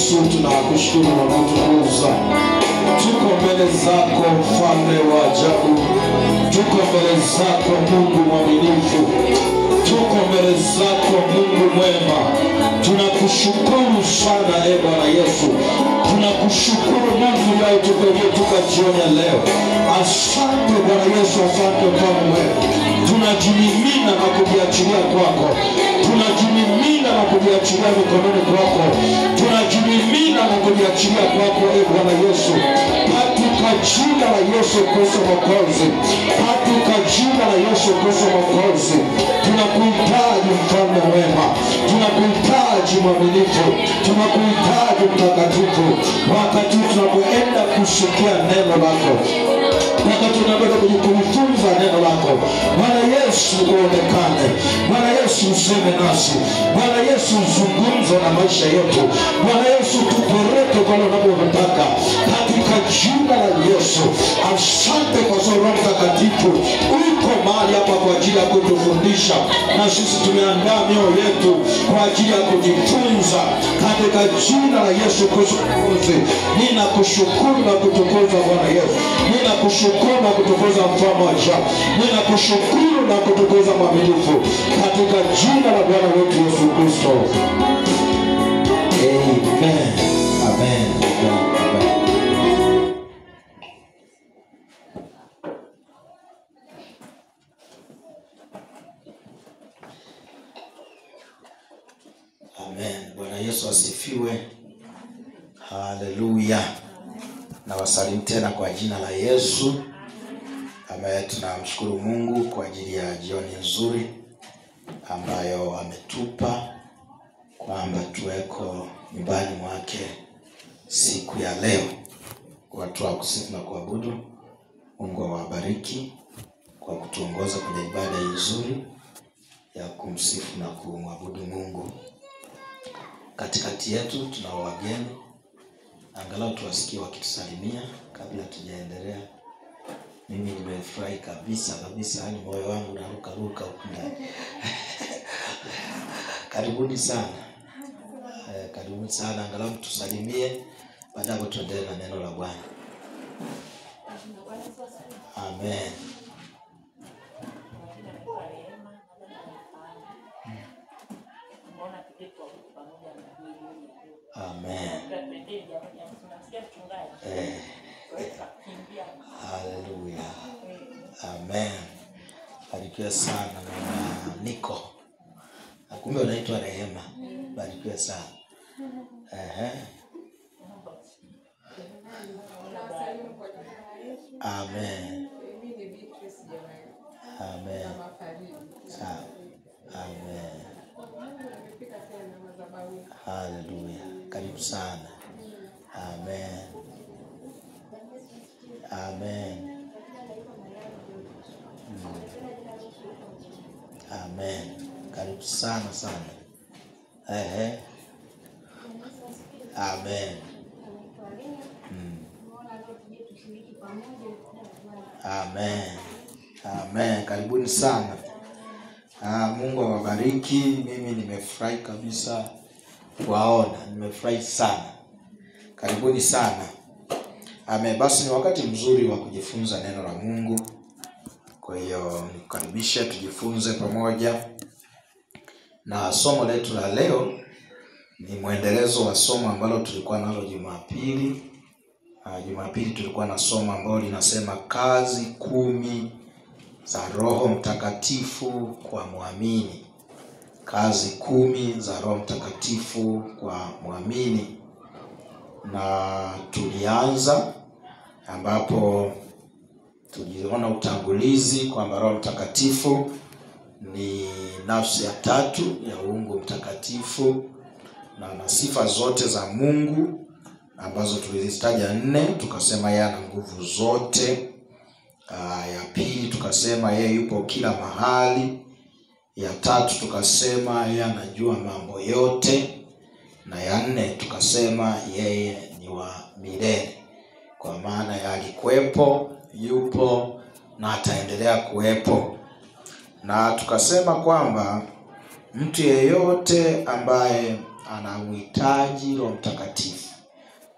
Yesu, tunakushukuru na kutukuza. Tuko mbele zako mfalme wa ajabu, tuko mbele zako Mungu mwaminifu, tuko mbele zako Mungu mwema. Tunakushukuru sana e Bwana Yesu, tunakushukuru Mungu unayetupa jioni ya leo. Asante Bwana Yesu, asante mfalme mwema. Tunajimimina na kujiachilia kwako, tunajimimina na kujiachilia mikononi kwako, tunajimimina na kujiachilia kwako e Bwana Yesu, katika jina la Yesu Kristo Mwokozi, katika jina la Yesu Kristo Mwokozi. Tunakuhitaji mfalme mwema, tunakuhitaji mwaminifu, tunakuhitaji mtakatifu. Wakati tunapoenda kusikia neno lako, wakati tunakwenda kujifunza neno lako, Bwana Yesu uonekane, Bwana Yesu useme nasi, Bwana Yesu uzungumze na maisha yetu, Bwana Yesu tupeleke kwa unavyotaka, katika jina la Yesu. Asante kwa sababu Roho Mtakatifu uko mahali hapa kwa ajili ya kutufundisha, na sisi tumeandaa mioyo yetu kwa ajili ya kujifunza, katika jina la Yesu Kristo. Ninakushukuru na kutukuza Bwana Yesu, ninakushukuru na kutukuza mfalme wa ajabu, ninakushukuru na kutukuza mwaminifu, katika jina la Bwana wetu Yesu Kristo. Amen. Amen. Amen. Amen. Bwana Yesu asifiwe. Haleluya. Na wasalimu tena kwa jina la Yesu. Ambaye tunamshukuru Mungu kwa ajili ya jioni nzuri ambayo ametupa kwamba tuweko nyumbani mwake siku ya leo. Watu wa kusifu na kuabudu, Mungu awabariki kwa kutuongoza kwenye ibada nzuri ya kumsifu na kumwabudu Mungu. Katikati yetu tuna wageni, angalau tuwasikie wakitusalimia kabla tujaendelea. Mimi nimefurahi kabisa kabisa, yani moyo wangu unaruka ruka huku ndani. Karibuni sana. Karibuni sana, angalau tusalimie, baadaye tuendelee na neno la Bwana. Amen. Amen. Haleluya. Amen. Barikiwe sana mama Niko. Kumbe unaitwa Rehema. Barikiwe sana. Amen. Amen. Sawa. Amen. Haleluya. Karibu sana. Amen. Amen. Amen. Karibu sana sana. Amen. Amen. Amen. Karibuni sana. Mungu awabariki. Mimi nimefurahi kabisa kuwaona. Nimefurahi sana. Karibuni sana. Amen. Basi ni wakati mzuri wa kujifunza neno la Mungu. Kwa hiyo nikukaribishe tujifunze pamoja. Na somo letu la leo ni mwendelezo wa somo ambalo tulikuwa nalo Jumapili. Jumapili tulikuwa na somo ambalo linasema kazi 10 za Roho Mtakatifu kwa muamini. Kazi 10 za Roho Mtakatifu kwa muamini. Na tulianza ambapo tuliona utangulizi kwamba Roho Mtakatifu ni nafsi ya tatu ya uungu mtakatifu na sifa zote za Mungu ambazo tulizitaja 4. Tukasema yeye ana nguvu zote. Ya pili tukasema yeye yupo kila mahali. Ya tatu tukasema yeye anajua mambo yote. Na ya 4 tukasema yeye ni wa milele, kwa maana alikuwepo, yupo na ataendelea kuwepo. Na tukasema kwamba mtu yeyote ambaye anamhitaji Roho Mtakatifu.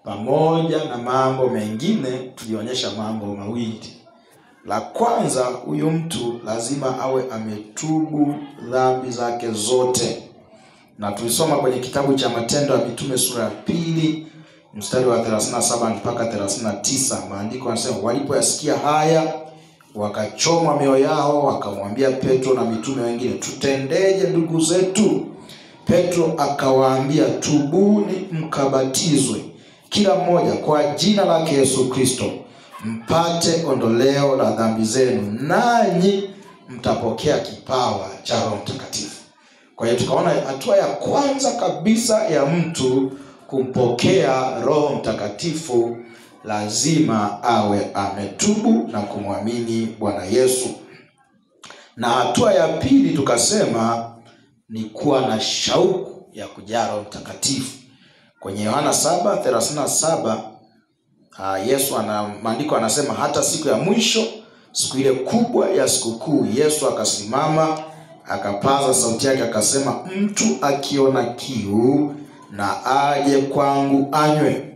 Pamoja na mambo mengine, tulionyesha mambo mawili. La kwanza, huyu mtu lazima awe ametubu dhambi zake zote. Na tulisoma kwenye kitabu cha Matendo ya Mitume sura ya 2 mstari wa 37 mpaka 39. Maandiko yanasema, walipoyasikia haya wakachomwa mioyo yao, wakamwambia Petro na mitume wengine, tutendeje ndugu zetu? Petro akawaambia, tubuni mkabatizwe kila mmoja kwa jina lake Yesu Kristo, mpate ondoleo la dhambi zenu, nanyi mtapokea kipawa cha Roho Mtakatifu. Kwa hiyo tukaona hatua ya kwanza kabisa ya mtu kumpokea Roho Mtakatifu, lazima awe ametubu na kumwamini Bwana Yesu. Na hatua ya pili tukasema ni kuwa na shauku ya kujaa Roho Mtakatifu. Kwenye Yohana 7:37 Yesu maandiko anasema, hata siku ya mwisho, siku ile kubwa ya sikukuu, Yesu akasimama akapaza sauti yake akasema, mtu akiona kiu na aje kwangu anywe.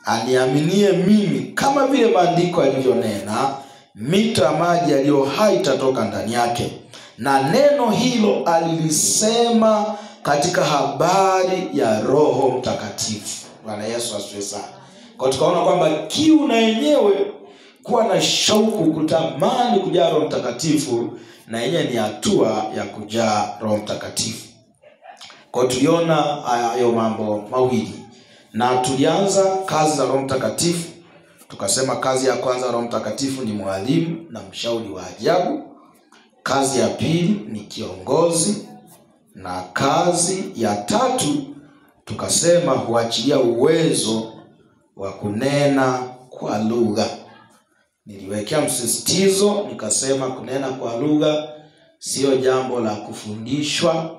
Aniaminie mimi, kama vile maandiko yalivyonena, mito ya maji yaliyo hai itatoka ndani yake. Na neno hilo alilisema katika habari ya Roho Mtakatifu. Bwana Yesu asifiwe sana. Kwa tukaona kwamba kiu na yenyewe, kuwa na shauku, kutamani kujaa Roho Mtakatifu, na yenyewe ni hatua ya kujaa Roho Mtakatifu. Kwa tuliona hayo mambo mawili. Na tulianza kazi za Roho Mtakatifu. Tukasema kazi ya kwanza Roho Mtakatifu ni mwalimu na mshauri wa ajabu. Kazi ya pili ni kiongozi. Na kazi ya tatu tukasema huachilia uwezo wa kunena kwa lugha. Niliwekea msisitizo nikasema kunena kwa lugha sio jambo la kufundishwa,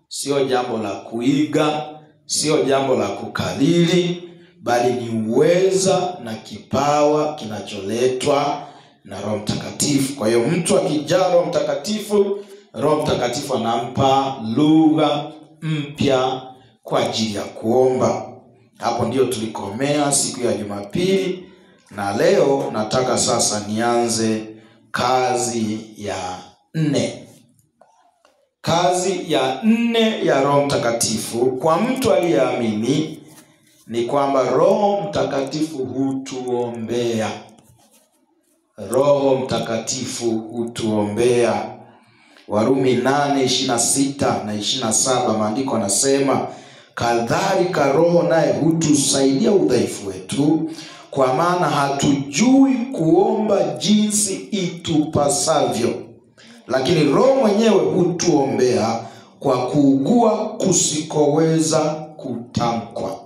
sio jambo la kuiga, sio jambo la kukalili, bali ni uweza na kipawa kinacholetwa na Roho Mtakatifu. Kwa hiyo mtu akijaa Roho Mtakatifu, Roho Mtakatifu anampa lugha mpya kwa ajili ya kuomba. Hapo ndio tulikomea siku ya Jumapili, na leo nataka sasa nianze kazi ya 4. Kazi ya 4 ya Roho Mtakatifu kwa mtu aliyeamini ni kwamba Roho Mtakatifu hutuombea. Roho Mtakatifu hutuombea. Warumi 8:26 na 27, maandiko yanasema, kadhalika Roho naye hutusaidia udhaifu wetu, kwa maana hatujui kuomba jinsi itupasavyo, lakini Roho mwenyewe hutuombea kwa kuugua kusikoweza kutamkwa.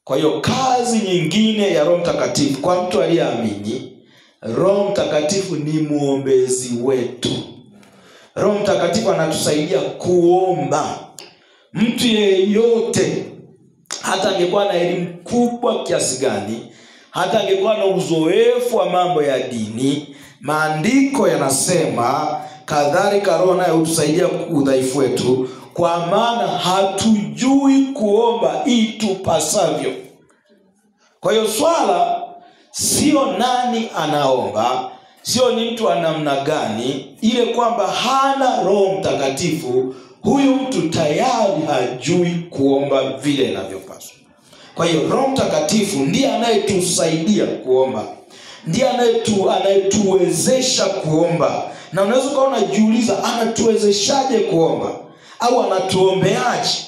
Kwa hiyo kazi nyingine ya Roho Mtakatifu kwa mtu aliyeamini, Roho Mtakatifu ni muombezi wetu. Roho Mtakatifu anatusaidia kuomba. Mtu yeyote, hata angekuwa na elimu kubwa kiasi gani, hata angekuwa na uzoefu wa mambo ya dini, maandiko yanasema kadhalika Roho naye hutusaidia udhaifu wetu, kwa maana hatujui kuomba itupasavyo. Kwa hiyo swala sio nani anaomba, sio ni mtu wa namna gani, ile kwamba hana Roho Mtakatifu, huyu mtu tayari hajui kuomba vile inavyopaswa. Kwa hiyo Roho Mtakatifu ndiye anayetusaidia kuomba, ndiye anayetuwezesha kuomba. Na unaweza ukawa unajiuliza, anatuwezeshaje kuomba au anatuombeaje?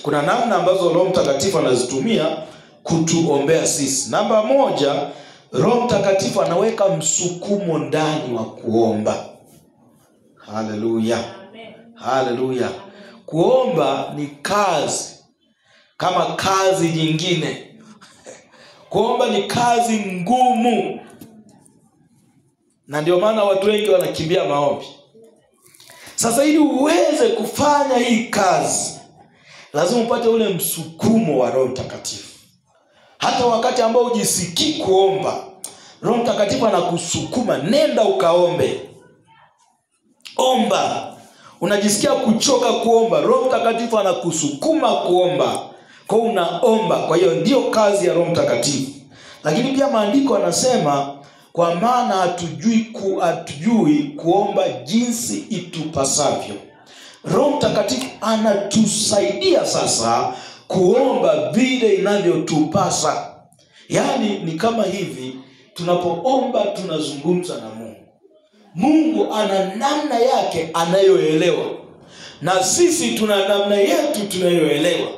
Kuna namna ambazo Roho Mtakatifu anazitumia kutuombea sisi. Namba 1, Roho Mtakatifu anaweka msukumo ndani wa kuomba. Haleluya. Haleluya. Kuomba ni kazi kama kazi nyingine. Kuomba ni kazi ngumu. Na ndio maana watu wengi wanakimbia maombi. Sasa ili uweze kufanya hii kazi, lazima upate ule msukumo wa Roho Mtakatifu. Hata wakati ambao hujisikii kuomba, Roho Mtakatifu anakusukuma, nenda ukaombe. Omba. Unajisikia kuchoka kuomba, Roho Mtakatifu anakusukuma kuomba. Kwa unaomba. Kwa hiyo ndio kazi ya Roho Mtakatifu. Lakini pia maandiko anasema kwa maana hatujui kuomba jinsi itupasavyo. Roho Mtakatifu anatusaidia sasa kuomba vile inavyotupasa. Yaani ni kama hivi, tunapoomba tunazungumza na Mungu. Mungu ana namna yake anayoelewa, na sisi tuna namna yetu tunayoelewa.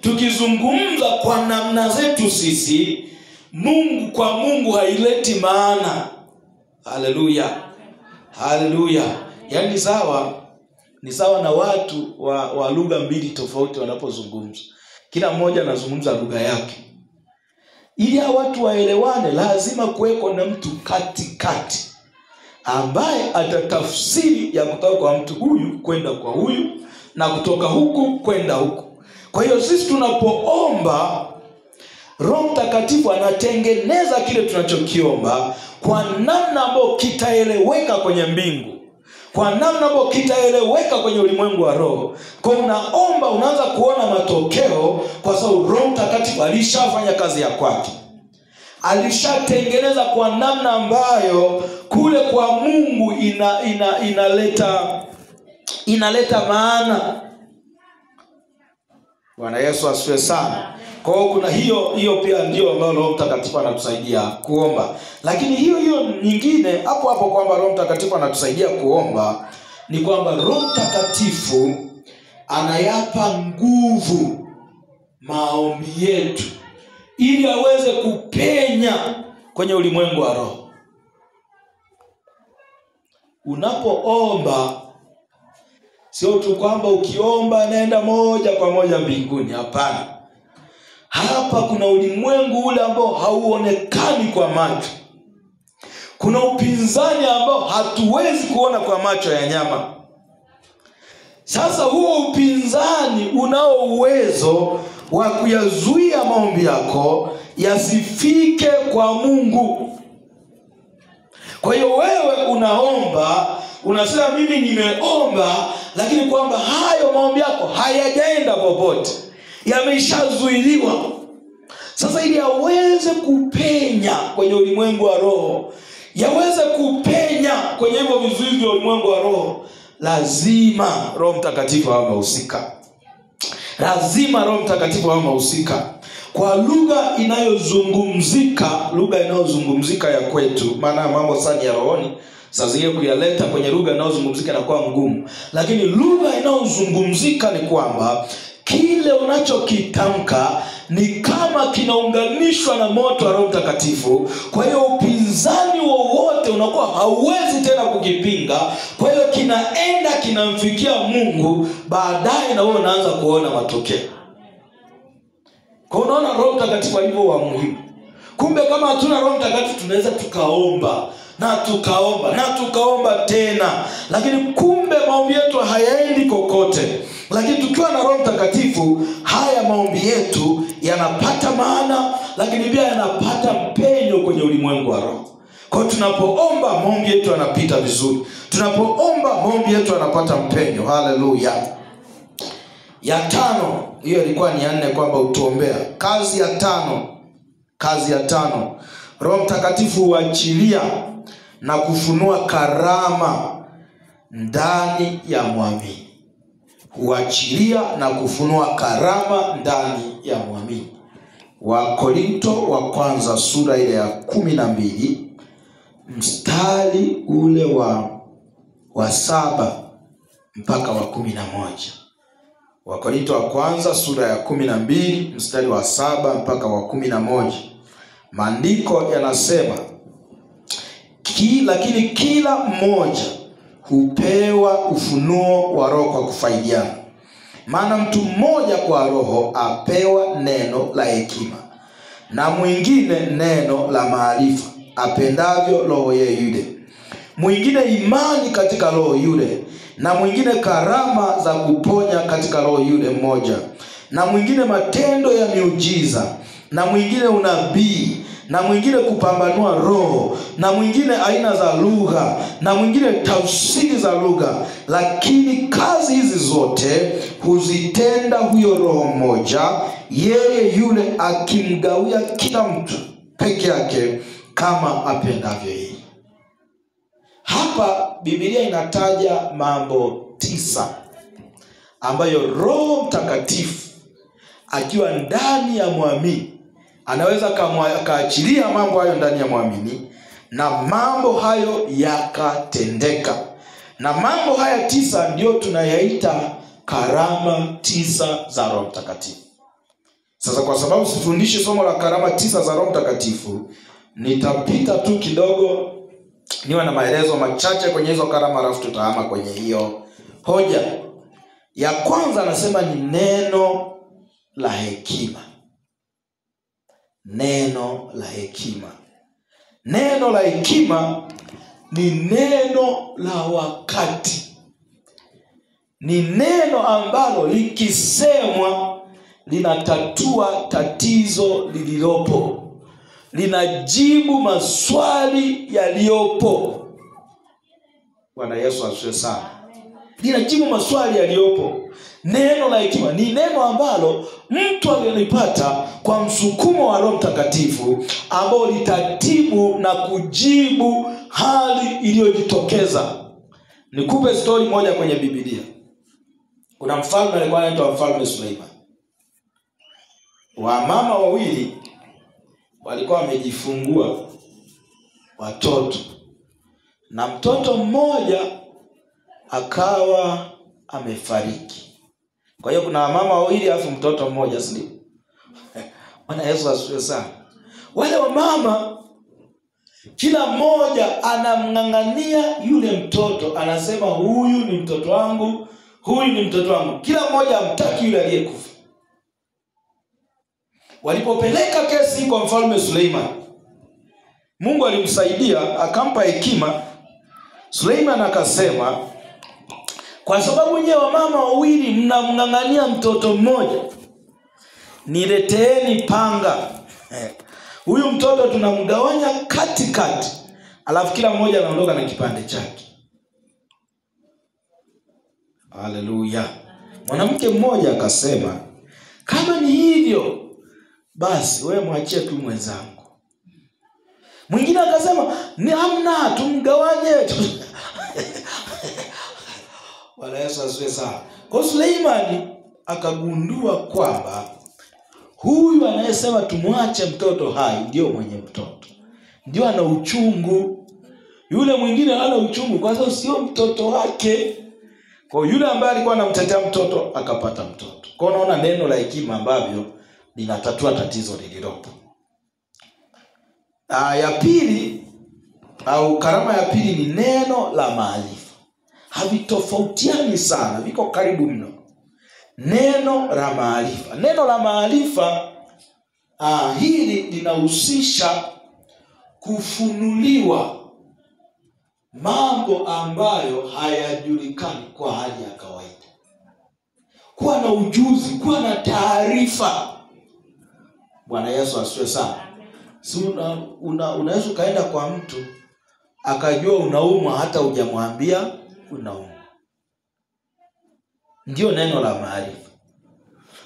Tukizungumza kwa namna zetu sisi, Mungu kwa Mungu haileti maana. Haleluya. Haleluya. Yaani sawa, ni sawa na watu wa lugha mbili tofauti wanapozungumza. Kila mmoja anazungumza lugha yake. Ili watu waelewane, lazima kuweko na mtu katikati ambaye atatafsiri ya kutoka kwa mtu huyu kwenda kwa huyu na kutoka huku kwenda huku. Kwa hiyo sisi tunapoomba, Roho Mtakatifu anatengeneza kile tunachokiomba kwa namna ambayo kitaeleweka kwenye mbingu, kwa namna ambayo kitaeleweka kwenye ulimwengu wa roho. Kwa unaomba unaanza kuona matokeo, kwa sababu Roho Mtakatifu alishafanya kazi ya kwake. Alishatengeneza kwa namna ambayo kule kwa Mungu inaleta maana. Bwana Yesu asifiwe sana. Kwa hiyo kuna hiyo pia ndio ambayo Roho Mtakatifu anatusaidia kuomba. Lakini hiyo nyingine hapo hapo kwamba Roho Mtakatifu anatusaidia kuomba ni kwamba Roho Mtakatifu anayapa nguvu maombi yetu ili aweze kupenya kwenye ulimwengu wa roho. Unapoomba sio tu kwamba ukiomba nenda moja kwa moja mbinguni, hapana. Hapa kuna ulimwengu ule ambao hauonekani kwa macho. Kuna upinzani ambao hatuwezi kuona kwa macho ya nyama. Sasa huo upinzani unao uwezo wa kuyazuia maombi yako yasifike kwa Mungu. Kwa hiyo wewe unaomba, unasema mimi nimeomba, lakini kwamba hayo maombi yako hayajaenda popote, yameshazuiliwa. Sasa ili yaweze kupenya kwenye ulimwengu wa roho, yaweze kupenya kwenye hivyo vizuizi vya ulimwengu wa roho, lazima Roho Mtakatifu awe mhusika. Lazima Roho Mtakatifu awe mhusika. Kwa lugha inayozungumzika, lugha inayozungumzika ya kwetu, maana mambo sana ya rohoni saa zingine kuyaleta kwenye lugha inayozungumzika inakuwa ngumu. Lakini lugha inayozungumzika ni kwamba kile unachokitamka ni kama kinaunganishwa na moto wa Roho Mtakatifu. Kwa hiyo upinzani wowote unakuwa hauwezi tena kukipinga. Kwa hiyo kinaenda kinamfikia Mungu, baadaye na wewe unaanza kuona matokeo. Kwa unaona Roho Mtakatifu alivyo wa muhimu. Kumbe kama hatuna Roho Mtakatifu tunaweza tukaomba na tukaomba na tukaomba tena, lakini kumbe maombi yetu hayaendi kokote. Lakini tukiwa na Roho Mtakatifu, haya maombi yetu yanapata maana, lakini pia yanapata mpenyo kwenye ulimwengu wa roho. Kwa tunapoomba maombi yetu yanapita vizuri. Tunapoomba maombi yetu yanapata mpenyo. Haleluya. Ya tano, hiyo ilikuwa ni ya nne kwamba utuombea. Kazi ya tano, kazi ya tano, Roho Mtakatifu huachilia na kufunua karama ndani ya mwamini. Huachilia na kufunua karama ndani ya mwamini. Wakorinto wa kwanza sura ile ya 12 mstari ule wa 7 mpaka wa 11. Wakorinto wa kwanza sura ya 12 mstari wa 7 mpaka wa 11. Maandiko yanasema, lakini kila mmoja hupewa ufunuo wa roho kwa kufaidiana. Maana mtu mmoja kwa roho apewa neno la hekima, na mwingine neno la maarifa, apendavyo roho yeye yule. Mwingine imani katika roho yule, na mwingine karama za kuponya katika roho yule mmoja, na mwingine matendo ya miujiza, na mwingine unabii, na mwingine kupambanua roho, na mwingine aina za lugha, na mwingine tafsiri za lugha. Lakini kazi hizi zote huzitenda huyo Roho mmoja, yeye yule akimgawia kila mtu peke yake kama apendavyo yeye. Hapa Biblia inataja mambo 9 ambayo Roho Mtakatifu akiwa ndani ya muamini anaweza kaachilia mambo hayo ndani ya muamini, na mambo hayo yakatendeka. Na mambo haya 9 ndio tunayaita karama 9 za Roho Mtakatifu. Sasa kwa sababu sifundishi somo la karama 9 za Roho Mtakatifu, nitapita tu kidogo niwe na maelezo machache kwenye hizo karama, alafu tutahama kwenye hiyo hoja. Ya kwanza anasema ni neno la hekima. Neno la hekima. Neno la hekima ni neno la wakati. Ni neno ambalo likisemwa linatatua tatizo lililopo, linajibu maswali yaliyopo. Bwana Yesu asifiwe sana. Linajibu maswali yaliyopo. Neno la hekima ni neno ambalo mtu alilipata kwa msukumo wa Roho Mtakatifu, ambao litatibu na kujibu hali iliyojitokeza. Nikupe story moja kwenye Biblia. Kuna mfalme alikuwa anaitwa Mfalme Suleiman. Wamama wawili walikuwa wamejifungua watoto, na mtoto mmoja akawa amefariki. Kwa hiyo kuna mama wawili afu mtoto mmoja, si ndio? Bwana Yesu asifiwe sana. Wale wamama kila mmoja anamng'ang'ania yule mtoto, anasema huyu ni mtoto wangu, huyu ni mtoto wangu. Kila mmoja hamtaki yule aliyekufa. Walipopeleka kesi kwa Mfalme Suleiman, Mungu alimsaidia akampa hekima. Suleiman akasema, kwa sababu nyewe wamama wawili mnamng'ang'ania mtoto mmoja, nileteeni panga. Huyu mtoto tunamgawanya katikati, alafu kila mmoja anaondoka na kipande chake. Haleluya. Mwanamke mmoja akasema, kama ni hivyo basi wewe mwachie tu mwenzangu. Mwingine akasema, ni hamna, tumgawanye. Bwana Yesu asifiwe sana. Kwa Suleimani akagundua kwamba huyu anayesema tumwache mtoto hai ndio mwenye mtoto, ndio ana uchungu. Yule mwingine hana uchungu kwa sababu sio mtoto wake. Kwa yule ambaye alikuwa anamtetea mtoto akapata mtoto. Kwa unaona neno la hekima ambavyo linatatua tatizo lililopo. Ya pili au karama ya pili ni neno la maarifa. Havitofautiani sana, viko karibu mno. Neno la maarifa. Neno la maarifa hili linahusisha kufunuliwa mambo ambayo hayajulikani kwa hali ya kawaida. Kuwa na ujuzi, kuwa na taarifa. Bwana Yesu asifiwe sana. Si unaweza kaenda kwa mtu akajua unaumwa hata hujamwambia unaumwa. Ndio neno la maarifa.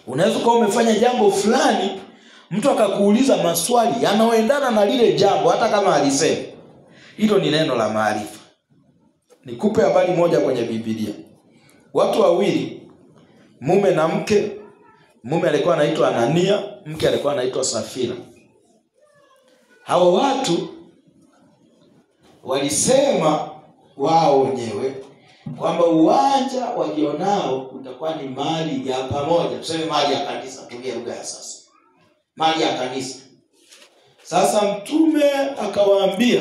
Unaweza kuwa umefanya jambo fulani, mtu akakuuliza maswali yanayoendana na lile jambo hata kama alisema. Hilo ni neno la maarifa. Nikupe habari moja kwenye Biblia. Watu wawili, mume na mke. Mume alikuwa anaitwa Anania, mke alikuwa anaitwa Safira. Hawa watu walisema wao wenyewe kwamba uwanja walionao utakuwa ni mali ya pamoja. Tuseme mali ya kanisa, tumie lugha ya sasa. Mali ya kanisa. Sasa mtume akawaambia,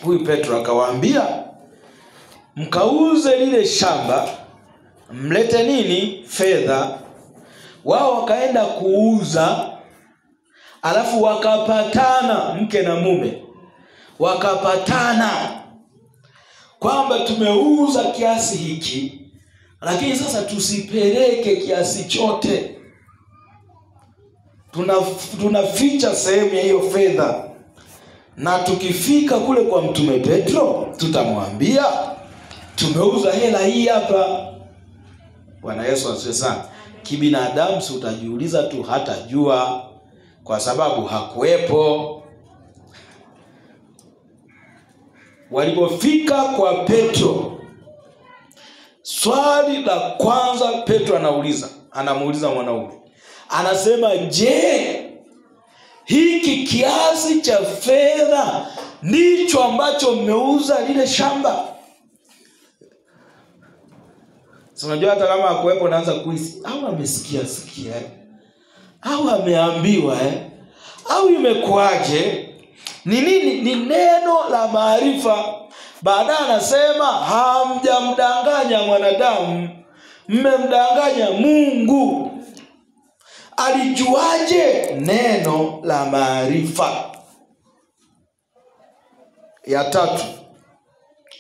huyu Petro akawaambia, mkauze lile shamba, mlete nini? Fedha. Wao wakaenda kuuza, alafu wakapatana, mke na mume wakapatana kwamba tumeuza kiasi hiki, lakini sasa tusipeleke kiasi chote, Tunaficha sehemu ya hiyo fedha, na tukifika kule kwa Mtume Petro tutamwambia tumeuza hela hii hapa. Bwana Yesu asifiwe sana. Kibinadamu si utajiuliza tu, hatajua kwa sababu hakuwepo. Walipofika kwa Petro, swali la kwanza Petro anauliza, anamuuliza mwanaume, anasema, je, hiki kiasi cha fedha ndicho ambacho mmeuza lile shamba? So unajua hata kama hakuwepo naanza kuhisi au amesikia sikia, au ameambiwa, au imekuaje? Ni nini? Ni neno la maarifa. Baadaye anasema hamjamdanganya mwanadamu, mmemdanganya Mungu. Alijuaje? Neno la maarifa. Ya tatu,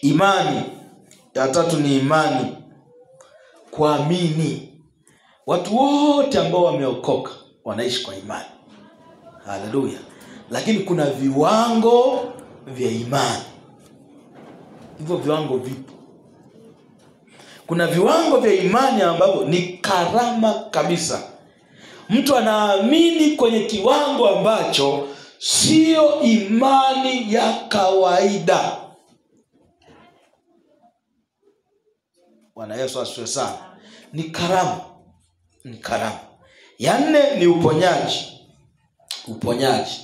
imani. Ya tatu ni imani, kuamini. Watu wote ambao wameokoka wanaishi kwa imani. Haleluya. Lakini kuna viwango vya imani. Hivyo viwango vipo. Kuna viwango vya imani ambavyo ni karama kabisa. Mtu anaamini kwenye kiwango ambacho sio imani ya kawaida. Bwana Yesu asifiwe sana. Ni karama. Ni karama. Ya nne ni uponyaji. Uponyaji.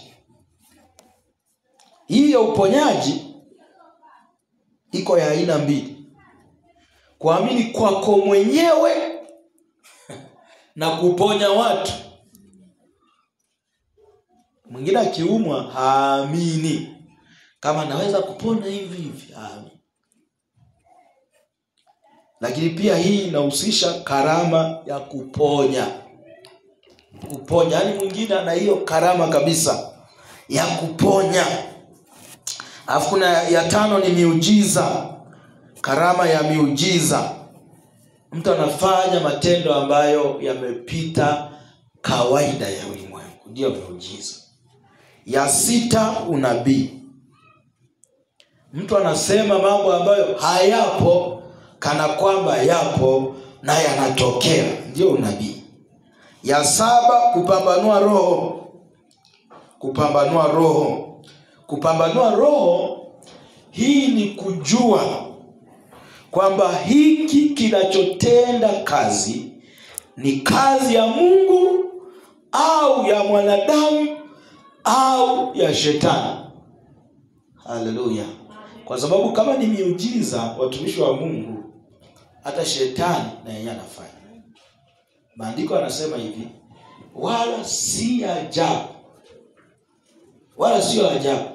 Hii ya uponyaji iko ya aina mbili. Kuamini kwako mwenyewe na kuponya watu. Mwingine akiumwa haamini kama naweza kupona hivi hivi, haamini. Lakini pia hii inahusisha karama ya kuponya. Kuponya, yani mwingine ana hiyo karama kabisa ya kuponya. Alafu kuna ya tano ni miujiza. Karama ya miujiza. Mtu anafanya matendo ambayo yamepita kawaida ya ulimwengu, ndio miujiza. Ya sita, unabii. Mtu anasema mambo ambayo hayapo kana kwamba yapo na yanatokea, ndio unabii. Ya saba, kupambanua roho. Kupambanua roho. Kupambanua roho hii ni kujua kwamba hiki kinachotenda kazi ni kazi ya Mungu au ya mwanadamu au ya shetani. Haleluya. Kwa sababu kama ni miujiza, watumishi wa Mungu, hata shetani na yeye anafanya. Maandiko yanasema hivi, wala si ajabu, wala sio ajabu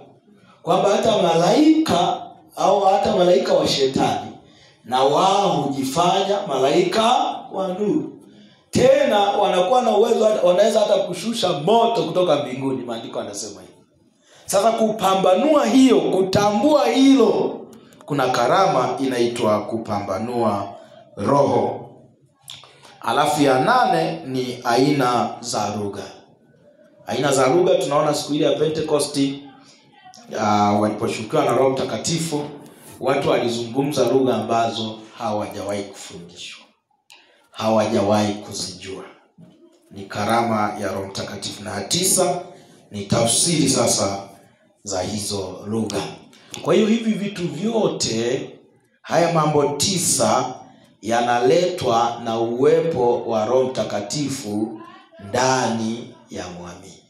kwamba hata malaika au hata malaika wa shetani na wao hujifanya malaika wa nuru. Tena wanakuwa na uwezo, wanaweza hata kushusha moto kutoka mbinguni. Maandiko yanasema hivi. Sasa kupambanua hiyo, kutambua hilo, kuna karama inaitwa kupambanua roho. Alafu ya nane ni aina za lugha. Aina za lugha tunaona siku ile ya Pentecosti, waliposhukiwa na Roho Mtakatifu, watu walizungumza lugha ambazo hawajawahi kufundishwa, hawajawahi kuzijua. Ni karama ya Roho Mtakatifu. Na tisa ni tafsiri sasa za hizo lugha. Kwa hiyo hivi vitu vyote, haya mambo 9 yanaletwa na uwepo wa Roho Mtakatifu ndani ya muamini,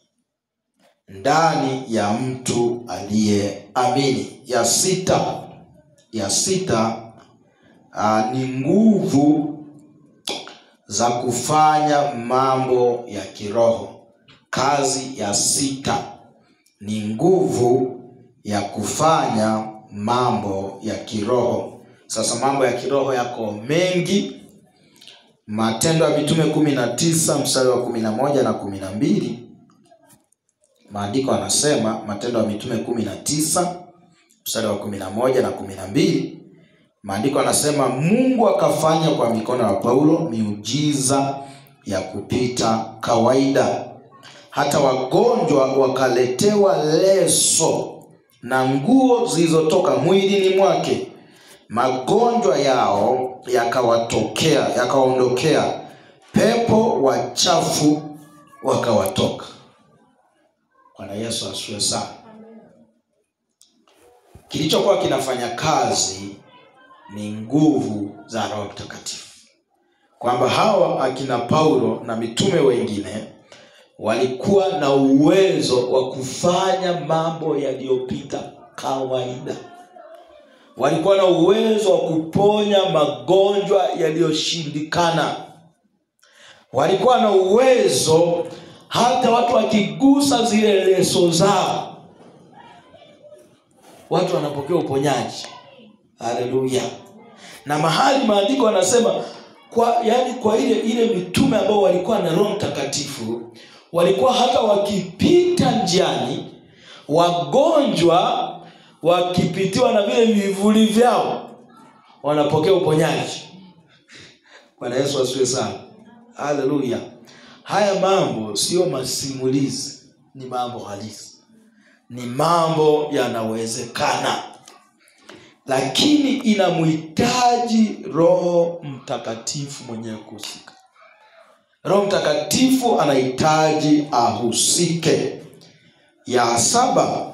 ndani ya mtu aliyeamini. Ya sita ni nguvu za kufanya mambo ya kiroho. Kazi ya sita ni nguvu ya kufanya mambo ya kiroho. Sasa mambo ya kiroho yako mengi. Matendo ya Mitume 19 mstari wa 11 na 12. Maandiko yanasema, Matendo ya Mitume 19 mstari wa 11 na 12. Maandiko yanasema, Mungu akafanya kwa mikono ya Paulo miujiza ya kupita kawaida, Hata wagonjwa wakaletewa leso na nguo zilizotoka mwilini mwake, magonjwa yao yakawatokea, yakaondokea, pepo wachafu wakawatoka. Bwana Yesu asifiwe sana. Kilichokuwa kinafanya kazi ni nguvu za Roho Mtakatifu. Kwamba hawa akina Paulo na mitume wengine walikuwa na uwezo wa kufanya mambo yaliyopita kawaida. Walikuwa na uwezo wa kuponya magonjwa yaliyoshindikana. Walikuwa na uwezo hata watu wakigusa zile leso zao, watu wanapokea uponyaji. Haleluya. Na mahali maandiko yanasema kwa ile mitume ambao walikuwa na Roho Mtakatifu, walikuwa hata wakipita njiani, wagonjwa wakipitiwa na vile vivuli vyao, wanapokea uponyaji. Bwana Yesu asifiwe sana. Haleluya. Haya mambo sio masimulizi, ni mambo halisi. Ni mambo yanawezekana. Lakini inamhitaji Roho Mtakatifu mwenyewe kuhusika. Roho Mtakatifu anahitaji ahusike. Ya saba,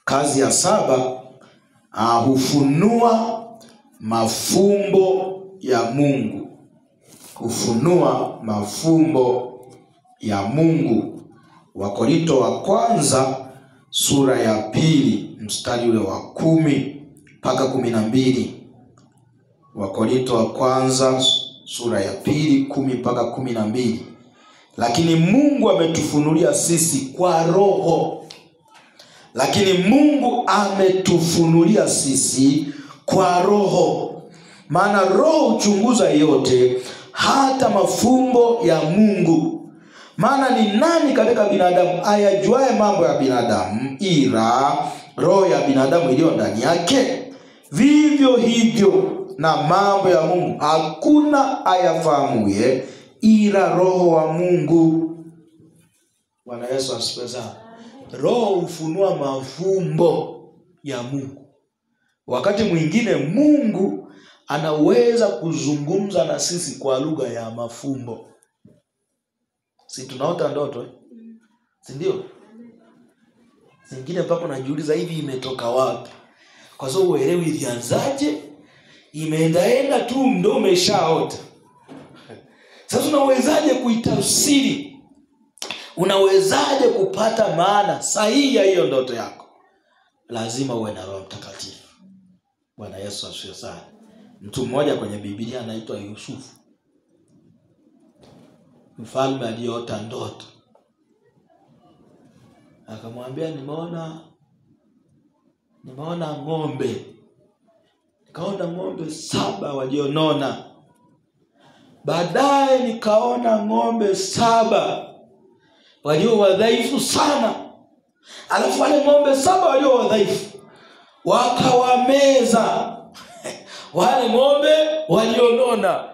kazi ya saba, hufunua mafumbo ya Mungu. Hufunua mafumbo ya Mungu. Wakorinto wa kwanza sura ya 2 mstari ule wa 10 mpaka 12. Wakorinto wa kwanza sura ya 2 10 mpaka 12. Lakini Mungu ametufunulia sisi kwa Roho. Lakini Mungu ametufunulia sisi kwa Roho. Maana Roho huchunguza yote, hata mafumbo ya Mungu. Maana ni nani katika binadamu ayajuaye mambo ya binadamu ila roho ya binadamu iliyo ndani yake? Vivyo hivyo na mambo ya Mungu hakuna ayafahamuye ila Roho wa Mungu. Bwana Yesu asifiwe sana. Roho hufunua mafumbo ya Mungu. Wakati mwingine Mungu anaweza kuzungumza na sisi kwa lugha ya mafumbo. Si tunaota ndoto, eh? Si ndio? Zingine mpaka unajiuliza hivi imetoka wapi? Kwa sababu uelewi ilianzaje, imeendaenda tu ndio umeshaota. Sasa unawezaje kuitafsiri? Unawezaje kupata maana sahihi ya hiyo ndoto yako? Lazima uwe na Roho Mtakatifu. Bwana Yesu asifiwe sana. Mtu mmoja kwenye Biblia anaitwa Yusufu. Mfalme aliota ndoto. Akamwambia, nimeona ng'ombe. Nikaona ng'ombe 7 walionona. Baadaye nikaona ng'ombe 7 walio wadhaifu sana. Alafu wale ng'ombe 7 walio wadhaifu wakawameza wale ng'ombe walionona.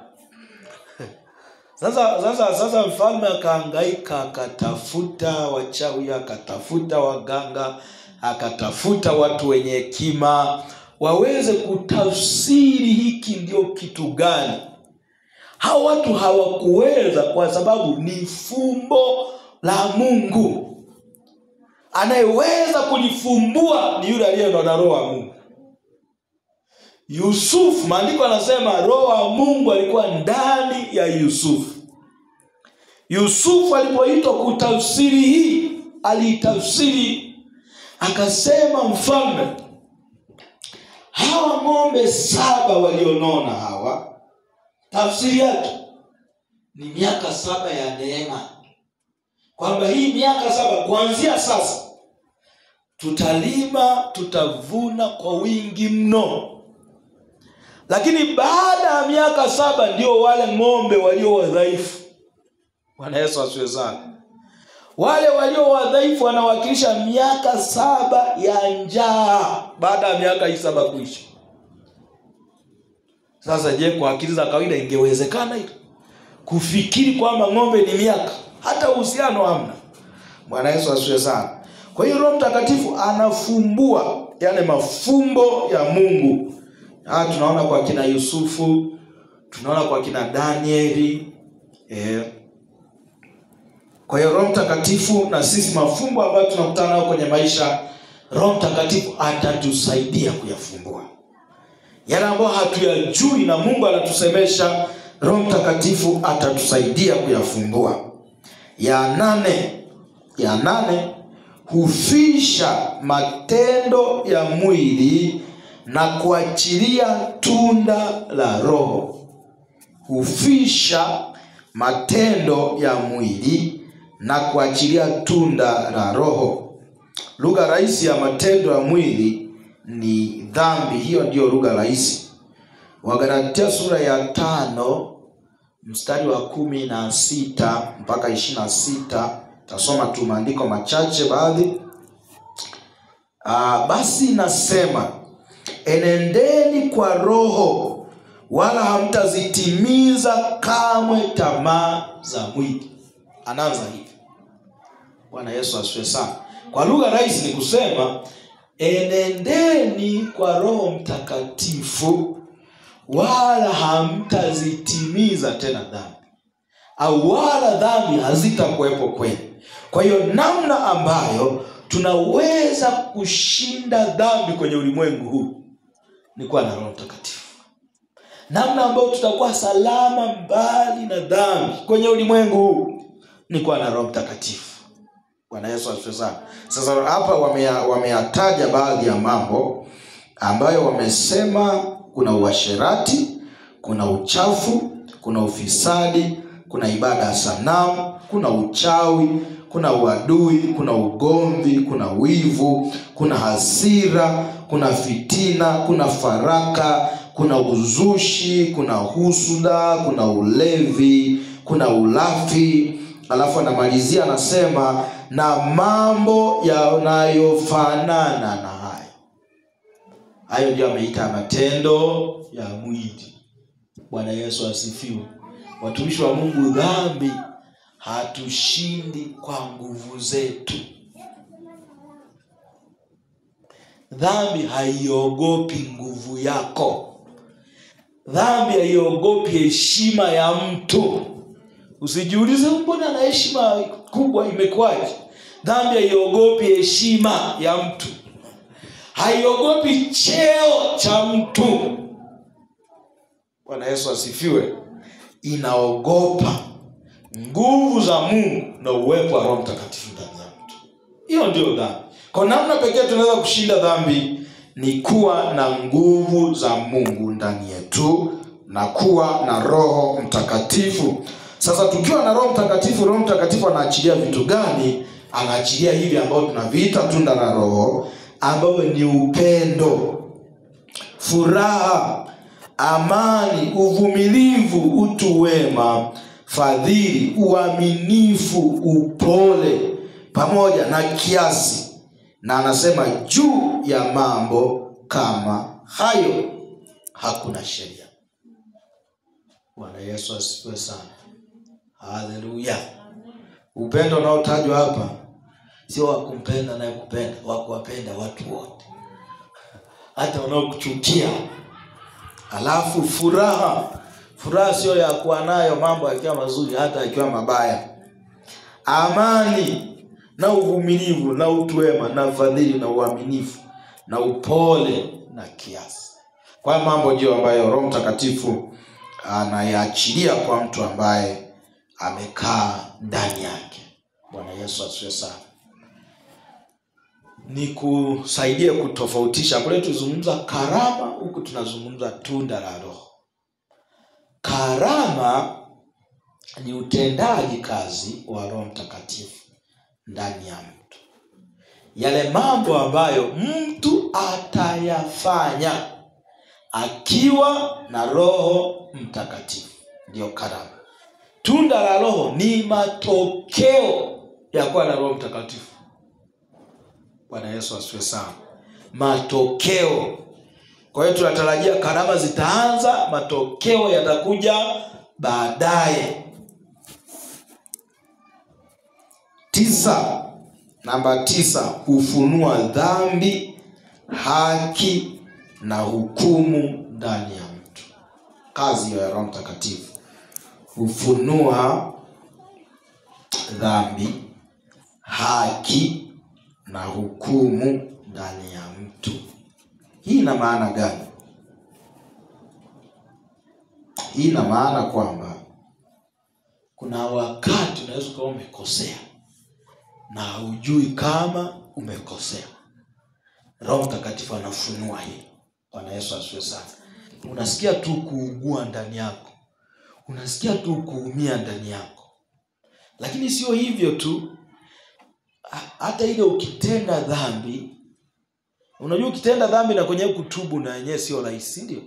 Sasa mfalme akahangaika, akatafuta wachawi, akatafuta waganga, akatafuta watu wenye hekima waweze kutafsiri hiki ndio kitu gani. Hao watu hawakuweza kwa sababu ni fumbo la Mungu. Anayeweza kulifumbua ni yule aliye na Roho wa Mungu. Yusufu, maandiko anasema Roho wa Mungu alikuwa ndani ya Yusufu. Yusufu alipoitwa kutafsiri hii, alitafsiri akasema, mfalme, hawa ng'ombe 7 walionona hawa, tafsiri yake ni miaka 7 ya neema. Kwamba hii miaka 7 kuanzia sasa tutalima, tutavuna kwa wingi mno. Lakini baada ya miaka 7 ndio wale ng'ombe walio wadhaifu. Bwana Yesu asifiwe sana. Wale walio wadhaifu wanawakilisha miaka 7 ya njaa baada ya miaka 7 kuisha. Sasa je, kwa akili za kawaida ingewezekana hilo? Kufikiri kwamba ng'ombe ni miaka? Hata uhusiano hamna. Bwana Yesu asifiwe sana. Kwa hiyo Roho Mtakatifu anafumbua yale mafumbo ya Mungu. Tunaona kwa kina Yusufu, tunaona kwa kina Danieli. Kwa hiyo Roho Mtakatifu na sisi mafumbo ambayo tunakutana nayo kwenye maisha, Roho Mtakatifu atatusaidia kuyafumbua. Yale ambayo hatuyajui na Mungu anatusemesha, Roho Mtakatifu atatusaidia kuyafumbua. Ya nane, hufisha matendo ya mwili na kuachilia tunda la Roho. Hufisha matendo ya mwili na kuachilia tunda la Roho. Lugha rahisi ya matendo ya mwili ni dhambi. Hiyo ndiyo lugha rahisi. Wagalatia sura ya 5 mstari wa 16 mpaka 26. Tasoma tu maandiko machache baadhi. Basi nasema, enendeni kwa Roho, wala hamtazitimiza kamwe tamaa za mwili. Anaanza hivi. Bwana Yesu asifiwe sana. Kwa lugha rahisi ni kusema, enendeni kwa Roho Mtakatifu, wala hamtazitimiza tena dhambi, au wala dhambi hazitakuwepo kwenu. Kwa hiyo namna ambayo tunaweza kushinda dhambi kwenye ulimwengu huu ni kuwa na Roho Mtakatifu. Namna ambayo tutakuwa salama mbali na dhambi kwenye ulimwengu huu ni kuwa na Roho Mtakatifu. Bwana Yesu asifiwe sana. Sasa hapa wameyataja baadhi ya mambo ambayo wamesema kuna uasherati, kuna uchafu, kuna ufisadi, kuna ibada ya sanamu, kuna uchawi, kuna uadui, kuna ugomvi, kuna wivu, kuna hasira, kuna fitina, kuna faraka, kuna uzushi, kuna husuda, kuna ulevi, kuna ulafi. Alafu anamalizia anasema na mambo yanayofanana na hayo. Hayo ndio ameita matendo ya mwili. Bwana Yesu asifiwe. Watumishi wa Mungu, dhambi hatushindi kwa nguvu zetu. Dhambi haiogopi nguvu yako. Dhambi haiogopi heshima ya mtu. Usijiulize mbona ana heshima kubwa, imekwaje? Dhambi haiogopi heshima ya mtu. Haiogopi cheo cha mtu. Bwana Yesu asifiwe. Inaogopa nguvu za Mungu na uwepo wa Roho Mtakatifu ndani ya mtu. Hiyo ndio dhambi. Kwa namna pekee tunaweza kushinda dhambi ni kuwa na nguvu za Mungu ndani yetu na kuwa na Roho Mtakatifu. Sasa tukiwa na Roho Mtakatifu, Roho Mtakatifu anaachilia vitu gani? Anaachilia hivi ambao tunaviita tunda la Roho, ambao ni upendo, furaha, amani, uvumilivu, utu wema, fadhili, uaminifu, upole, pamoja na kiasi. Na anasema juu ya mambo kama hayo hakuna sheria. Bwana Yesu asifiwe sana. Haleluya. Upendo unaotajwa hapa sio wa kumpenda na kupenda, wa kuwapenda watu wote, hata wanaokuchukia. Alafu furaha. Furaha sio ya kuwa nayo mambo yakiwa mazuri, hata yakiwa mabaya. Amani na uvumilivu na utu wema na fadhili na uaminifu na upole na kiasi. Kwa mambo ndio ambayo Roho Mtakatifu anayaachilia kwa mtu ambaye amekaa ndani yake. Bwana Yesu asifiwe sana. Nikusaidie kutofautisha. Kule tuzungumza karama, huku tunazungumza tunda la Roho. Karama ni utendaji kazi wa Roho Mtakatifu ndani ya mtu. Yale mambo ambayo mtu atayafanya akiwa na Roho Mtakatifu ndio karama. Tunda la Roho ni matokeo ya kuwa na Roho Mtakatifu. Bwana Yesu asifiwe sana. Matokeo. Kwa hiyo tunatarajia karama zitaanza, matokeo yatakuja baadaye. 9, namba 9, hufunua dhambi, haki na hukumu ndani ya mtu. Kazi ya Roho Mtakatifu hufunua dhambi, haki na hukumu ndani ya mtu. Hii ina maana gani? Hii ina maana kwamba kuna wakati unaweza kuwa umekosea na hujui kama umekosea. Roho Mtakatifu anafunua hii. Bwana Yesu asifiwe sana. Unasikia tu kuugua ndani yako, unasikia tu kuumia ndani yako. Lakini sio hivyo tu, hata ile ukitenda dhambi, unajua ukitenda dhambi na kwenye kutubu na yenyewe sio rahisi, ndio?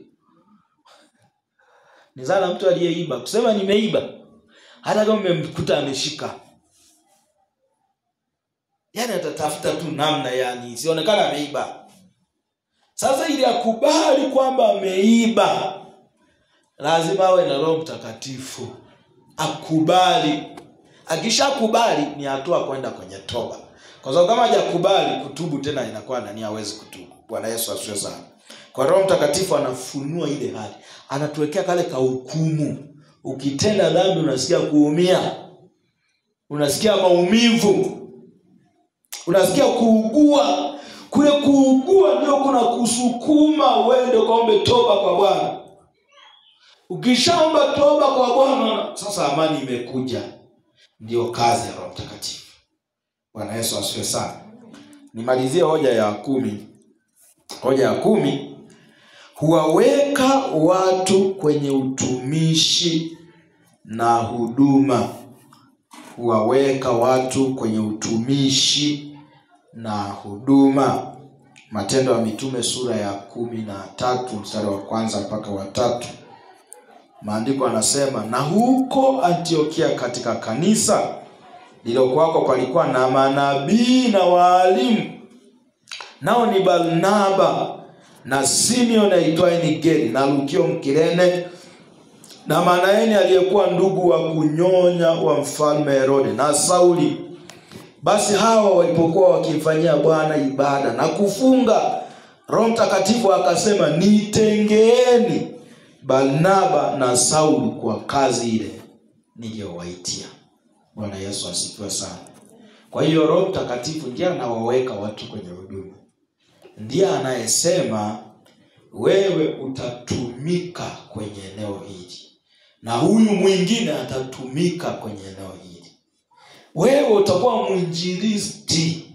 Ni zana mtu aliyeiba kusema nimeiba, hata kama umemkuta ameshika, yani atatafuta tu namna, yani sionekana ameiba. Sasa ili akubali kwamba ameiba, lazima awe na Roho Mtakatifu akubali. Akishakubali ni hatua kwenda kwenye toba, kwa sababu kama hajakubali kutubu tena inakuwa nani, hawezi kutubu. Bwana Yesu asifiwe sana. Kwa Roho Mtakatifu anafunua ile hali, anatuwekea kale ka hukumu. Ukitenda dhambi unasikia kuumia, unasikia maumivu, unasikia kuugua. Kule kuugua ndio kuna kusukuma uende ukaombe toba kwa Bwana. Ukishaomba toba kwa Bwana, sasa amani imekuja. Ndio kazi ya Roho Mtakatifu. Bwana Yesu asifiwe sana. Nimalizie hoja ya 10. Hoja ya 10, huwaweka watu kwenye utumishi na huduma. Huwaweka watu kwenye utumishi na huduma. Matendo ya Mitume sura ya 13 mstari wa 1 mpaka wa 3. Maandiko yanasema, na huko Antiokia katika kanisa lililokuwako palikuwa na manabii na waalimu, nao ni Barnaba na Simeon aitwaye Nigeri na Lukio Mkirene na Manaeni aliyekuwa ndugu wa kunyonya wa mfalme Herode na Sauli. Basi hawa walipokuwa wakimfanyia Bwana ibada na kufunga, Roho Mtakatifu akasema, nitengeeni Barnaba na Sauli kwa kazi ile niliyowaitia. Bwana Yesu asifiwe sana. Kwa hiyo Roho Mtakatifu ndiye anawaweka watu kwenye huduma. Ndiye anayesema wewe utatumika kwenye eneo hili na huyu mwingine atatumika kwenye eneo hili. Wewe utakuwa mwinjilisti,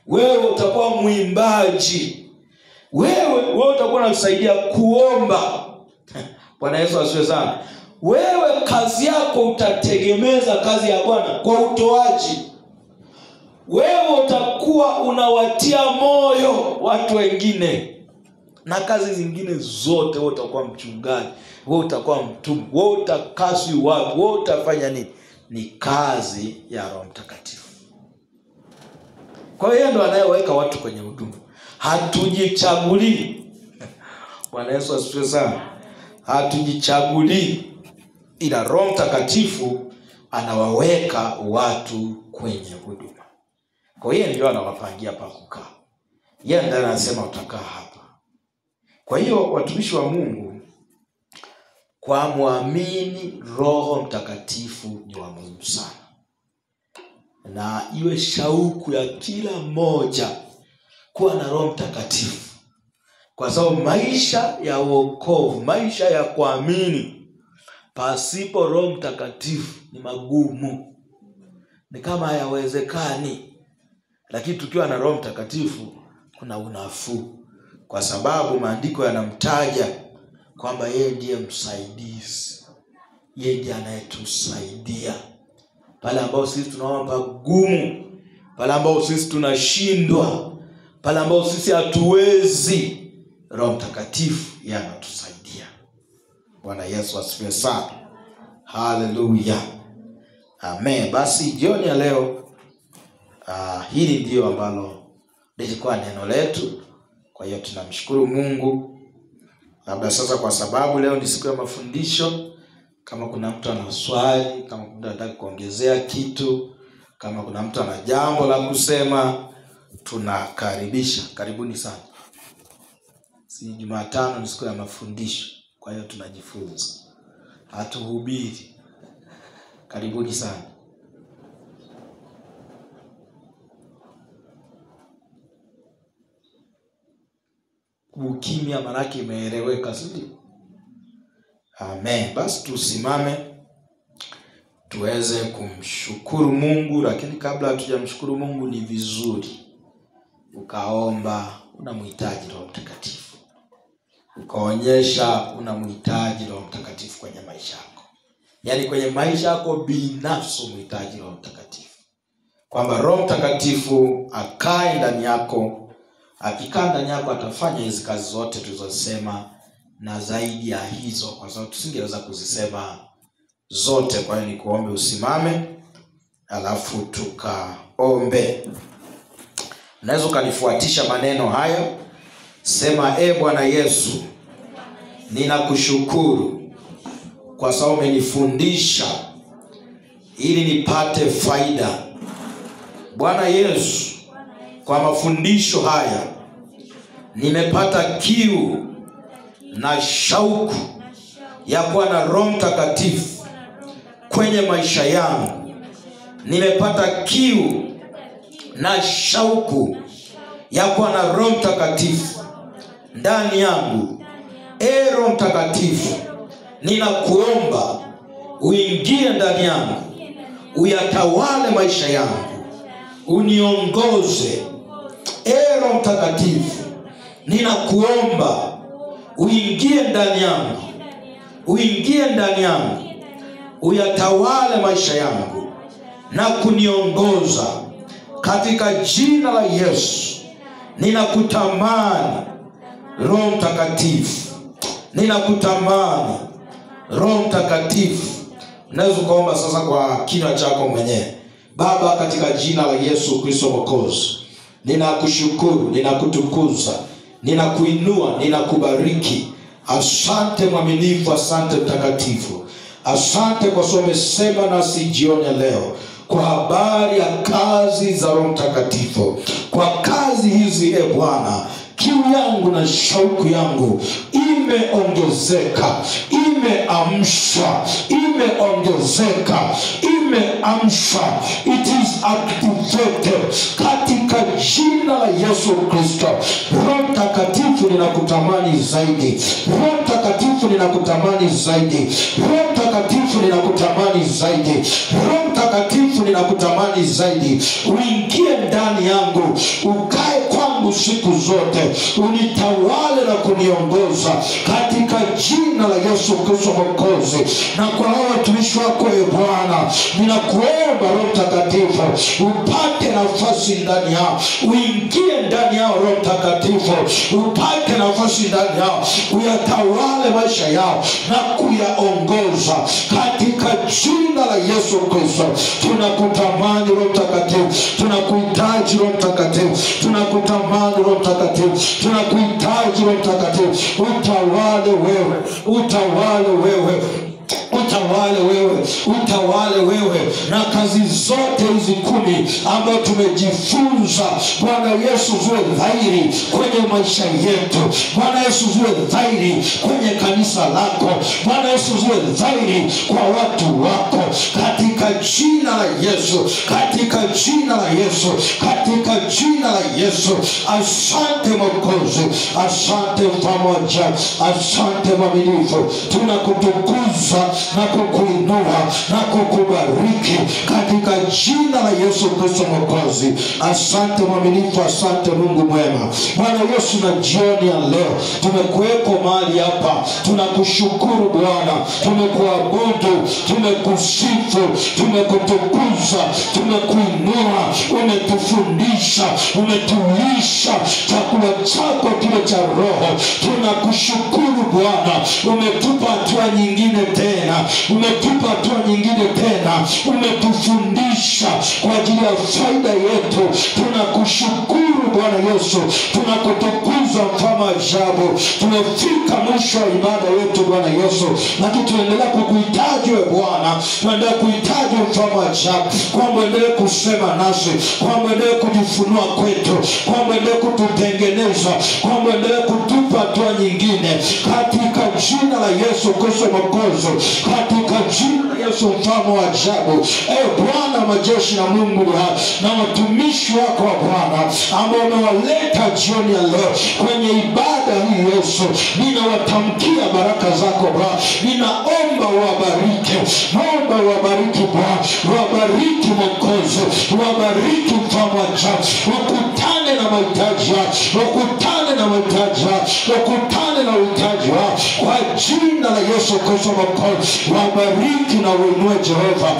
wewe utakuwa mwimbaji, wewe utakuwa unatusaidia kuomba. Bwana Yesu asifiwe sana. Wewe kazi yako utategemeza kazi ya Bwana kwa utoaji. Wewe utakuwa unawatia moyo watu wengine na kazi zingine zote. Wewe utakuwa mchungaji, wewe utakuwa mtume, wewe utakasi wapi, wewe utafanya nini? Ni kazi ya Roho Mtakatifu. Kwa hiyo ndo anayeweka watu kwenye huduma. Hatujichagulii. Bwana Yesu asifiwe sana. Hatujichagulii, ila Roho Mtakatifu anawaweka watu kwenye huduma. Kwa hiyo ndio anawapangia pa kukaa. Yeye ndiye anasema utakaa hapa. Kwa hiyo watumishi wa Mungu, kwa muamini Roho Mtakatifu ni wa muhimu sana. Na iwe shauku ya kila mmoja kuwa na Roho Mtakatifu. Kwa sababu maisha ya wokovu, maisha ya kuamini pasipo Roho Mtakatifu ni magumu, ni kama hayawezekani. Lakini tukiwa na Roho Mtakatifu kuna unafuu, kwa sababu maandiko yanamtaja kwamba yeye ndiye msaidizi, yeye ndiye anayetusaidia pale ambao sisi tunaona pagumu, pale ambao sisi tunashindwa, pale ambao sisi hatuwezi. Roho Mtakatifu yeye anatusaidia. Bwana Yesu asifiwe sana. Haleluya. Amen. Basi jioni ya leo, hili ndio ambalo lilikuwa neno letu. Kwa hiyo tunamshukuru Mungu. Labda sasa, kwa sababu leo ni siku ya mafundisho, kama kuna mtu ana swali, kama kuna mtu anataka kuongezea kitu, Kama kuna mtu ana jambo la kusema, tunakaribisha. Karibuni sana. Si Jumatano ni siku ya mafundisho, kwa hiyo tunajifunza, hatuhubiri. Karibuni sana. Ukimya manake imeeleweka, si ndio? Amen. Basi tusimame tuweze kumshukuru Mungu, lakini kabla hatujamshukuru Mungu ni vizuri ukaomba unamhitaji Roho Mtakatifu. Ukaonyesha unamhitaji Roho Mtakatifu kwenye maisha yako. Yaani kwenye maisha yako binafsi unamhitaji Roho Mtakatifu. Kwamba Roho Mtakatifu akae ndani yako. Akikaa ndani yako atafanya hizi kazi zote tulizosema na zaidi ya hizo, kwa sababu tusingeweza kuzisema zote. Kwa hiyo nikuombe usimame alafu tukaombe. Unaweza ukanifuatisha maneno haya. Sema: E Bwana Yesu, ninakushukuru kwa sababu umenifundisha ili nipate faida. Bwana Yesu, kwa mafundisho haya nimepata kiu na shauku ya kuwa na Roho Mtakatifu kwenye maisha yangu. Nimepata kiu na shauku ya kuwa na Roho Mtakatifu ndani yangu. E Roho Mtakatifu, ninakuomba uingie ndani yangu, uyatawale maisha yangu, uniongoze. E Roho Mtakatifu, ninakuomba uingie ndani yangu, uingie ndani yangu, uyatawale maisha yangu na kuniongoza. Katika jina la Yesu, ninakutamani Roho Mtakatifu, ninakutamani Roho Mtakatifu. Unaweza kuomba sasa kwa kinywa chako mwenyewe. Baba, katika jina la Yesu Kristo Mwokozi, ninakushukuru, ninakutukuza, ninakuinua, ninakubariki. Asante mwaminifu, asante mtakatifu. Asante kwa sababu umesema nasi jioni ya leo kwa habari ya kazi za Roho Mtakatifu. Kwa kazi hizi, e Bwana, kiu yangu na shauku yangu imeongezeka, imeamshwa, imeongezeka, imeamshwa. It is activated katika jina la Yesu Kristo. Roho Mtakatifu, ninakutamani zaidi. Roho Mtakatifu, ninakutamani zaidi. Roho Mtakatifu, ninakutamani zaidi. Roho Mtakatifu, ninakutamani zaidi. Uingie ndani yangu, ukae kwangu siku zote, unitawale na kuniongoza katika jina la Yesu Kristo Mwokozi. Na kwa hao watumishi wako, e Bwana, ninakuomba Roho Mtakatifu upate nafasi ndani yao, uingie ndani yao. Roho Mtakatifu upate nafasi ndani yao, uyatawale maisha yao na kuyaongoza katika jina la Yesu Kristo. Tunakutamani Roho Mtakatifu, tunakuhitaji Roho Mtakatifu, tunakutamani Roho Mtakatifu, tunakuhitaji Roho Mtakatifu. Utawale wewe, utawale wewe, utawale wewe, utawale wewe. Na kazi zote hizi 10 ambazo tumejifunza, Bwana Yesu, ziwe dhahiri kwenye maisha yetu. Bwana Yesu, ziwe dhahiri kwenye kanisa lako. Bwana Yesu, ziwe dhahiri kwa watu wako, katika jina la Yesu, katika jina la Yesu, katika jina la Yesu. Asante Mwokozi, asante pamoja, asante mwaminifu. Tunakutukuza na kukuinua na kukubariki katika jina la Yesu Kristo Mwokozi. Asante mwaminifu, asante Mungu mwema. Bwana Yesu, na jioni ya leo tumekuweko mahali hapa, tunakushukuru Bwana, tumekuabudu, tumekusifu, tumekutukuza, tumekuinua. Umetufundisha, umetulisha chakula chako kile cha roho. Tunakushukuru Bwana, umetupa hatua nyingine tena, umetupa hatua nyingine tena, umetufundisha kwa ajili ya faida yetu. Tunakushukuru Bwana Yesu, tunakutukuza mfalme wa ajabu. Tumefika mwisho wa ibada yetu Bwana Yesu, lakini tunaendelea kukuhitaji wewe Bwana, tunaendelea kuhitaji mfalme wa ajabu, kwamba endelee kusema nasi, kwamba endelee kujifunua kwetu, kwamba endelee kututengeneza, kwamba endelee kutupa hatua nyingine, katika jina la Yesu Kristo Mwokozi, katika jina la Yesu mfalme wa ajabu. Bwana majeshi na Mungu na watumishi wako wa Bwana ambao umewaleta jioni ya leo kwenye ibada hii Yesu, ninawatamkia baraka zako Bwana. Ninaomba wabariki, naomba wabariki Bwana, wabariki Mwokozi, wabariki mfalme wa ajabu, wakutane na mahitaji yao, wakutane na mahitaji yao, wakutane na uhitaji wao kwa jina la Yesu Kristo Mwokozi. Wabariki na uinue Jehova,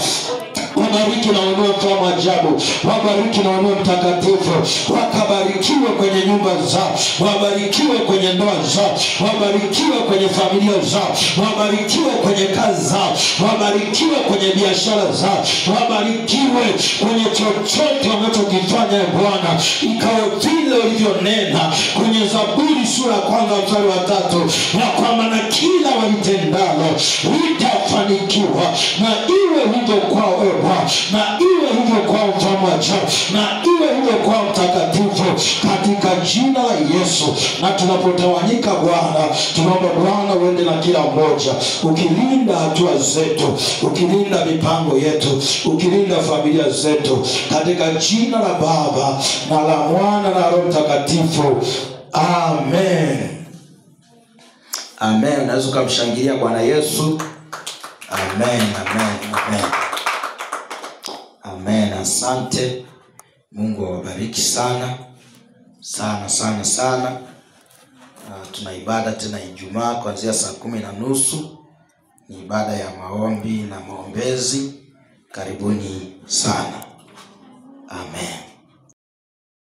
wabariki na uinue mfalme wa ajabu, wabariki na uinue mtakatifu. Wakabarikiwe kwenye nyumba zao, wabarikiwe kwenye ndoa zao, wabarikiwe kwenye familia zao, wabarikiwe kwenye kazi zao, wabarikiwe kwenye biashara zao, wabarikiwe kwenye chochote wanachokifanya Bwana, ikawe vile ulivyonena kwenye Zaburi sura ya 1 mstari wa 3, na kwamba na kila walitendalo litafanikiwa, na iwe hivyo kwao Bwana, na iwe hivyo kwa mfalme wa ajabu, na iwe hivyo kwa mtakatifu, katika jina la Yesu. Na tunapotawanyika Bwana, tunaomba Bwana uende na kila mmoja, ukilinda hatua zetu, ukilinda mipango yetu, ukilinda familia zetu, katika jina la Baba na la Mwana na Roho Mtakatifu, amen. Amen. Unaweza kumshangilia Bwana Yesu. Amen, amen, amen. Amen. Asante. Mungu awabariki sana sana sana sana. Tuna ibada tena Ijumaa kuanzia saa 10:30. Ni ibada ya maombi na maombezi. Karibuni sana. Amen.